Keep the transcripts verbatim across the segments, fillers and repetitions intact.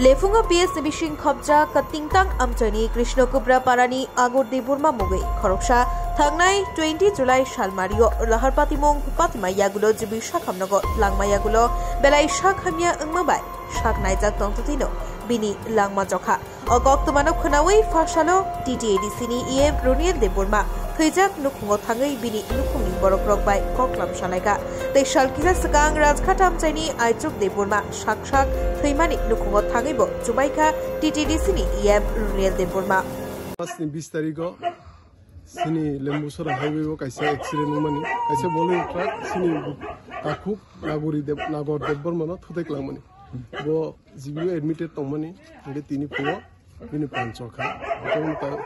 Lephungo P S ni bising khopjak katingtang amchaini Krishna Kubra parani Agur Debbarma mugwi khoroksa thangnai twenty July salmario lahar patimung patima yagulo jibi sakhamnogo langma yagulo belai sak hamya wngma bai sak naijak tongtotino bini langma jokha. O koktwmano khwnawi phasalo T T A D C ni E M Runiel Debbarma thwijak nukhungo thangwi bini nukhungni borokrok bai koklam salaikha. Tei sal kisa swkang Rajghat amchaini Aichuk Debbarma sak sak thwimani nukhungo thangwibo chubaikha T T A D C ni E M Runiel Debbarma. March ni bis tarigo sini Lembusora highway o kaisa accident wngmani, kaisa Bolero truck sini takhuk Nagori Deb-, Nagor Debbarmano thutai klangmani. Bo G B O admitted tongmani, hingke tini phungo bini pancho kha.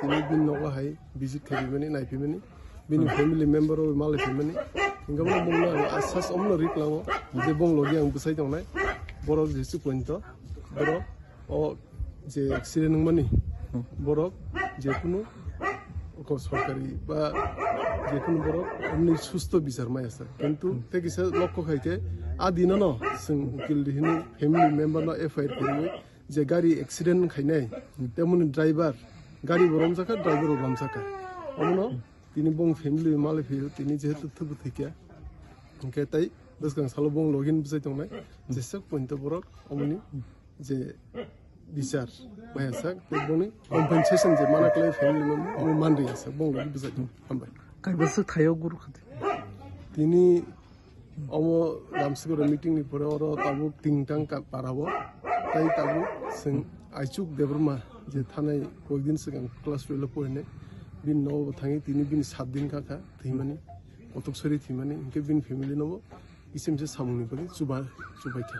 Tini bini nogo hai visit khaimani, naiphaimani. Bini family member rok malai phaimani. Hingke bo bongno ang asas omno rik lango, je bong logi ang bwsai tongnai. Borok jesu pointo, borok o je accident wngmani, borok jekunu ko sorkari ba jekunu borok omni susto bichar maya sa. Kintu tei kisa lokko khaikhe a dinono chwng ukil rihini family member no F I R kwrwi je gari accident khainai, temoni driver, gari bo romjakha, driver bo romjakha. Omono tini bong family malai phio, tini jehetu thubu thikya. Hingke tai bwskang salo bong login bwsai tongnai, jeswk pointo borok omoni je bichar maya sak, tei bongni compensation je mana klai family member, omo manri asa, bong logi bwsai tong. Hambai. Kaibasa thayo guru khati. Tini omo Ramsugura meeting ni pore oro tabuk tingtang ka parabo. Tai tabuk sing Aichuk Debbarma je thanai koikdin swkang class twelve o porinai. Bini nogo bo thangwi tini bini sat din kha kha thwimani. Kotok sori thwimani. Hinkhe bini family nobo kisim se samungni bagwi chuba-, chubaikha.